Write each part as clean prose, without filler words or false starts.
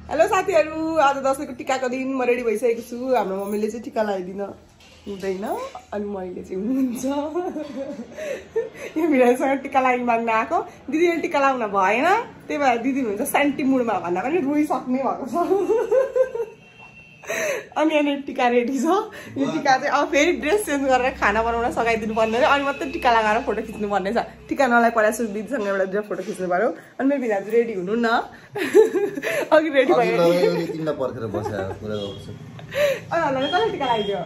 Hello साथीहरु, आज दशैंको टिकाको दिन म रेडी भइसकेको छु। हाम्रो मम्मीले चाहिँ टिका लगाइदिन हुँदैन अनि मैले चाहिँ हुनुहुन्छ। यो भिडियोसँग टिका लागि माग्न आएको। दिदीले टिका लाउन भएन, त्यही भएर दिदी हुन्छ सेन्टी मुडमा भन्दा पनि रुइसक्ने भएको छ। अनि यहाँ टिका रेडी छ। यो टिका चाहिँ अब फेरि ड्रेस चेन्ज गरेर खाना बनाउन सघाइदिनु पर्ने अनि मात्रै टिका लगाएर फोटो खिच्नु पर्ने छ। टिका नलाई परासु दिदीसँग एउटा फोटो खिच्नु पर्यो। अनि मेरो बिना चाहिँ रेडी हुनु न। अघि रेडी भयो तिमीलाई पर्खेर बसेर कुरा गर्छु। अनि हल्लाले कसले टिका लगाइदियो?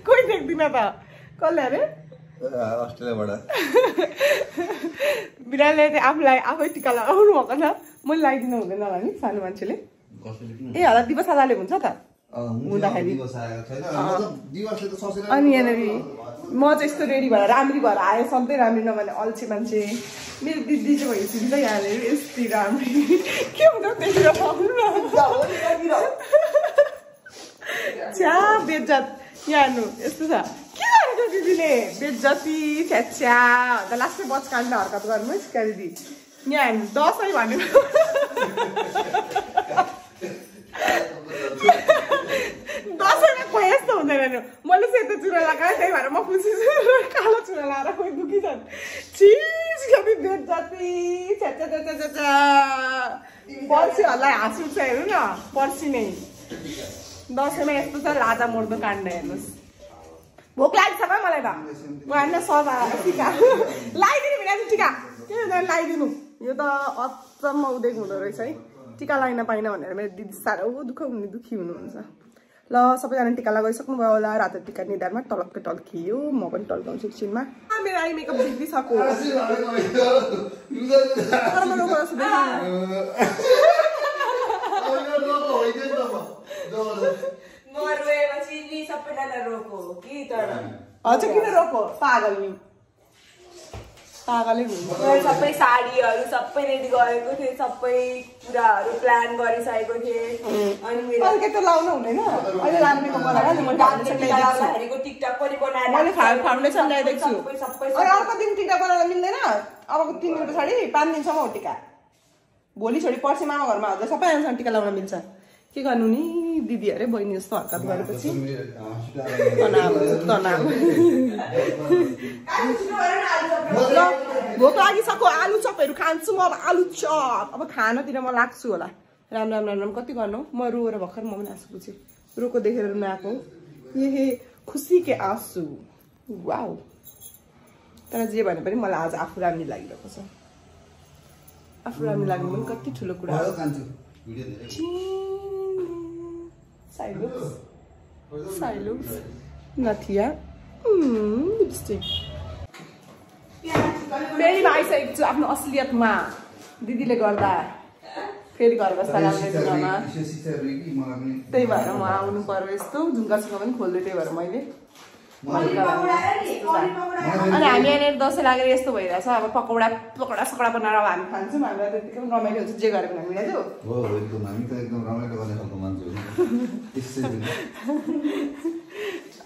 कोही देख्दिन त। कसले अरे? अस्ट्रेलियाबाट। बिराले चाहिँ आफूलाई आफै टिका लगाउनु भएको छ। मैले लगाइदिनु हुँदैन होला नि सानो मान्छेले। ए होला दिवस आधाले हुन्छ त हुँदाखेरि। अनि यहाँनिर म चाहिँ यस्तो रेडी भएर राम्री भएर आएँ। सधैँ राम्री नभने अल्छी मान्छे। मेरो दिदी चाहिँ भइसक्यो नि त यहाँनिर यस्तै राम्री। के हुन्छ त्यतिर पाउनु न छ्या बेज्जत यहाँ यस्तो छ। के गरेको दिदीले बेज्जती छ्याछ्या अन्त लास्टै बचकाण्ड हरकत गर्नु है सिका दिदी। यहाँ दसैँ भनेको दसैँमा खोइ यस्तो हुँदैन। मैले सेतो चुरा लगाएँ त्यही भएर म खुसी छु। कालो चुरा लगाएर खोइ दुखी छन्। चिज कति बेज्जती छ्याछ्या छ्याछ्या छ्याछ्या। पर्सीहरूलाई हाँस उठ्छ हेर्नु न। पर्सी नै दसैँमा यस्तो छ लाजा मर्दो काण्ड हेर्नुहोस्। भोक लाग्छ त मलाई त। होइन सजा टिका लगाइदिनु भिडियो टिका के लगाइदिनु। यो त अचम्म उदेक हुँदो रहेछ है। टिका लगाइन पाइन भनेर मेरो दिदी साह्रो दुखी हुनुहुन्छ। ल सबैजना टिका लगाइसक्नु भयो होला। रातो टिका निधारमा टलक्कै टल्कियो। म पनि टल्काउँछु एकछिनमा। मेरो आई मेकअप देखिसक्यो। हजुर किन रोको पागल नि पागलै हुनु। सबै साडीहरू सबै रेडी गरेको थिएँ। सबै कुराहरू प्लान गरिसकेको थिएँ। अनि मेरो त लाउनु हुँदैन अहिले लाउने लाउँदाखेरिको टिकटक पनि बनाएर मैले फाउन्डेसन ल्याइदिएको छु। अर्को दिन टिका बनाउन मिल्दैन। अबको 3 दिन पछाडि 5 दिनसम्म हो टिका। भोलि छोडी पर्सि मामा घरमा आउँदा सबैजनासँग टिका लाउन मिल्छ। के गर्नु नि दिदी अरे बहिनी जस्तो हरकत गरेपछि भोक लागिसक्यो। आलु चपहरू खान्छु म अब। आलु चप अब खानातिर म लाग्छु होला। राम कति गर्नु। म रोएर भर्खर म पनि आँसु पुछेँ। रोको देखेर रुन आएको। ए खुसी के आँसु वाउ। तर जे भने पनि मलाई आज आफू राम्री लागिरहेको छ। आफू राम्री लाग्नु पनि कति ठुलो कुरा हो। साइलुक्स नथिया लिपस्टिक फेरि आइसकेको छु आफ्नो असलियतमा। दिदीले गर्दा फेरि घर बस्दा लाग्ने जग्गामा। त्यही भएर म आउनु पर्यो। यस्तो झुम्कासुका पनि खोल्दै त्यही भएर मैले। अनि हामी यहाँनिर दसैँ लागेर यस्तो भइरहेछ। अब पकौडा सकौडा बनाएर अब हामी खान्छौँ। हामीलाई त्यतिकै पनि रमाइलो हुन्छ जे गरे पनि हामीले त्यो।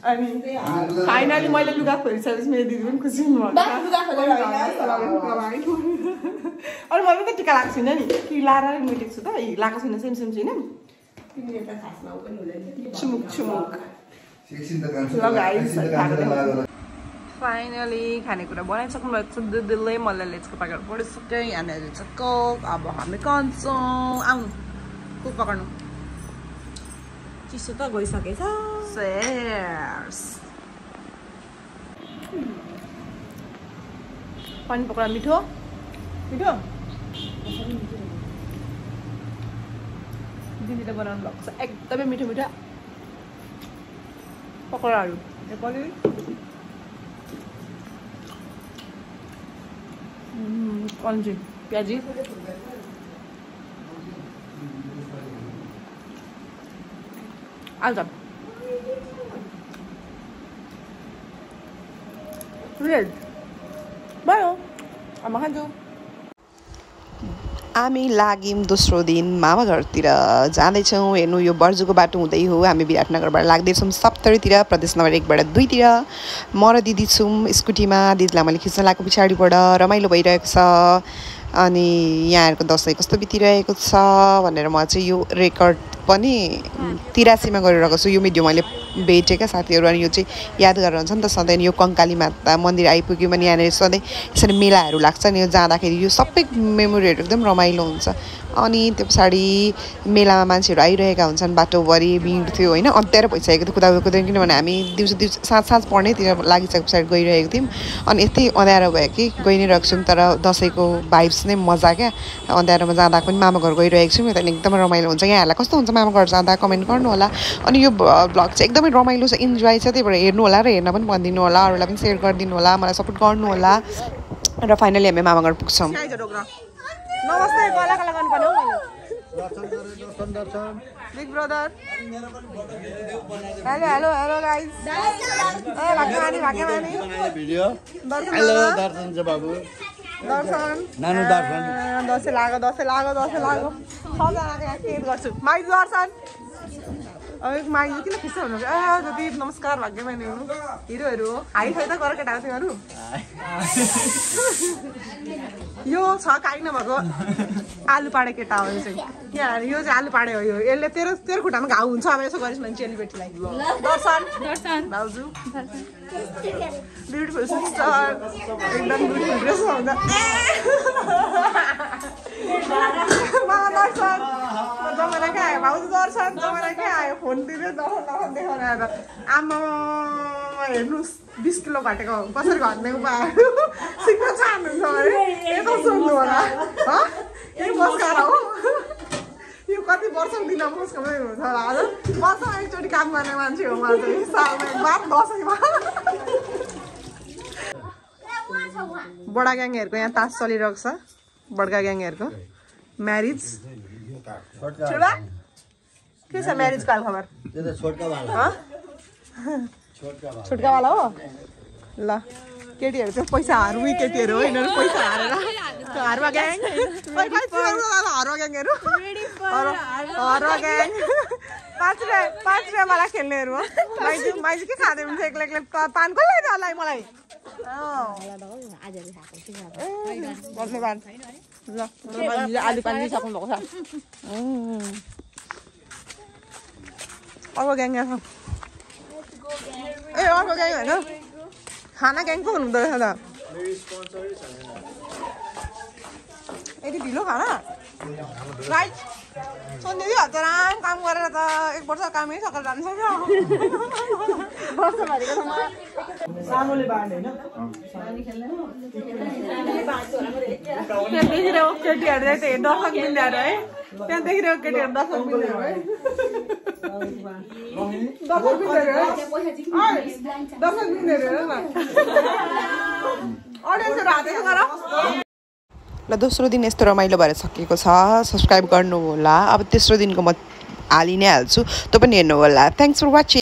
अनि फाइनली मैले लुगा खोलिसकेपछि मेरो दिदी पनि खुसी हुनुभएको। अनि मैले त टिका लगाएको छुइनँ नि। कि लाएर मेटेको छु त लगाएको छुइनँ। सेम छैन छुमुक छुमुक। फाइनली खानेकुरा बनाइसक्नु भएको छ दिदीले। मलाई लेचको पाकेर पढिसक्यो। यहाँनिर छ कोक। अब हामी खान्छौँ। आउनु कोक पकाउनु। चिसो त गइसकेछ। पानी पकौडा मिठो मिठो दिदीले बनाउनु भएको छ एकदमै मिठो मिठो पकौडाहरू। नेपाली कन्जी प्याजी आलुचप रेड भयो। आमा खान्छु। हामी लाग्यौँ दोस्रो दिन मामा घरतिर जाँदैछौँ। हेर्नु यो बर्जुको बाटो हुँदै हो हामी विराटनगरबाट लाग्दैछौँ सप्तरीतिर प्रदेश नम्बर 1 बाट 2 तिर। म र दिदी छौँ स्कुटीमा। दिदीलाई मैले खिच्न लागेको पछाडिबाट रमाइलो भइरहेको छ। अनि यहाँहरूको दसैँ कस्तो बितिरहेको छ भनेर म चाहिँ यो रेकर्ड पनि 83 मा गरिरहेको छु। यो भिडियो मैले भेटेका साथीहरू अनि यो चाहिँ याद गरेर हुन्छ नि त सधैँ यो कङ्काली माता मन्दिर आइपुग्यो भने यहाँनिर सधैँ यसरी मेलाहरू लाग्छ नि यो जाँदाखेरि यो सबै मेमोरीहरू एकदम रमाइलो हुन्छ। अनि त्यो पछाडि मेलामा मान्छेहरू आइरहेका हुन्छन् बाटोभरि भिड थियो होइन अँध्यारो भइसकेको थियो कुदाकुदै किनभने हामी दिउँसो साँझ पढ्नेतिर लागिसके पछाडि गइरहेको थियौँ अनि यति अँध्यारो भयो कि गइ नै रहेको छौँ तर दसैँको भाइब्स नै मजा क्या अँध्यारोमा जाँदा पनि मामा घर गइरहेको छौँ यता एकदमै रमाइलो हुन्छ। यहाँहरूलाई कस्तो हुन्छ मामा घर जाँदा कमेन्ट गर्नु होला। अनि यो भ्लग चाहिँ एकदमै रमाइलो छ इन्जोय छ त्यही भएर हेर्नु होला र हेर्न पनि भनिदिनु होला अरूलाई पनि सेयर गरिदिनु होला मलाई सपोर्ट गर्नु होला र फाइनली हामी मामा घर पुग्छौँ। नमस्ते गला गला गर्नु पर्यो big brother hello hello hello guys भाग्यमानी भिडियो दर्शन चाहिँ बाबु दर्शन नानु दर्शन दसैँ लाग्यो सबजनाको यहाँ केयर गर्छु माइज दर्शन अब माइज किन खुसी हुनु जति नमस्कार भाग्यमानी हुनु हिरोहरू हो हाई फाइ त गर केटा तिमीहरू यो छ काहीँ नभएको आलु पाडे केटा हो यो चाहिँ यहाँ यो चाहिँ आलु पाडे हो यो यसले तेरो खुट्टामा घाउ हुन्छ अब यसो गरिस् भने चेलीबेटीलाई दर्शन भाउजू ब्युटिफुल सिस्टर एकदम ब्युटिफुल ड्रेस हुन्छ दर्शन जमाना क्या आयो भाउजू दर्शन जमाना क्या आयो फोनतिर दर्शन देखाउन आएर आमा हेर्नुहोस् 20 किलो घटेको कसरी घट्ने उपायहरू सिक्न चाहनुहुन्छ अरे यता सोध्नु होला यही बस्कार हो यो कति वर्षको दिन बस्कमै हुन्छ होला हजुर वर्षमा एकचोटि काम गर्ने मान्छे हो मलाई चाहिँ सालमा एकबार दसैँमा बडा ग्याङहरूको यहाँ तास चलिरहेको छ बडका ग्याङहरूको म्यारिज के छ म्यारिजको हाल खबर छोटका वाला हो ल केटीहरू चाहिँ पैसा हार्नु केटीहरू हो यिनीहरू पैसा हारेर हरुवा ग्याङ हरुवा ग्याङहरू हरुवा ग्याङ 5 रुपियाँ वाला खेल्नेहरू हो माइजू के खाँदै हुन्छ एक्लै एक्लै पान कसले दियो होला मलाई ल आलु पानी दिइसक्नु भएको छ अर्को ग्याङ यहाँ छ ए अर्को ग्याङ होइन खाना ग्याङ पो हुनुहुँदो रहेछ त यति ढिलो खाना राइट सोध्ने दिदी हजाराम काम गरेर त 1 वर्ष कामै सकेर जान्छ क्या वर्षभरिको सानोले बाँड्ने होइन देखिरहेको केटीहरू चाहिँ दर्शक बिन्दाहरू है त्यहाँ देखिरहेको केटीहरू दर्शक बिन्दाहरू है दर्शक बिन्दाहरू हेर न अडियन्सहरू हातेको गर ल दोस्रो दिन यस्तो रमाइलो भएर सकिएको छ सब्सक्राइब गर्नु होला अब तेस्रो दिनको म हालि नै हाल्छु त्यो पनि हेर्नु होला थ्याङ्क्स फर वाचिङ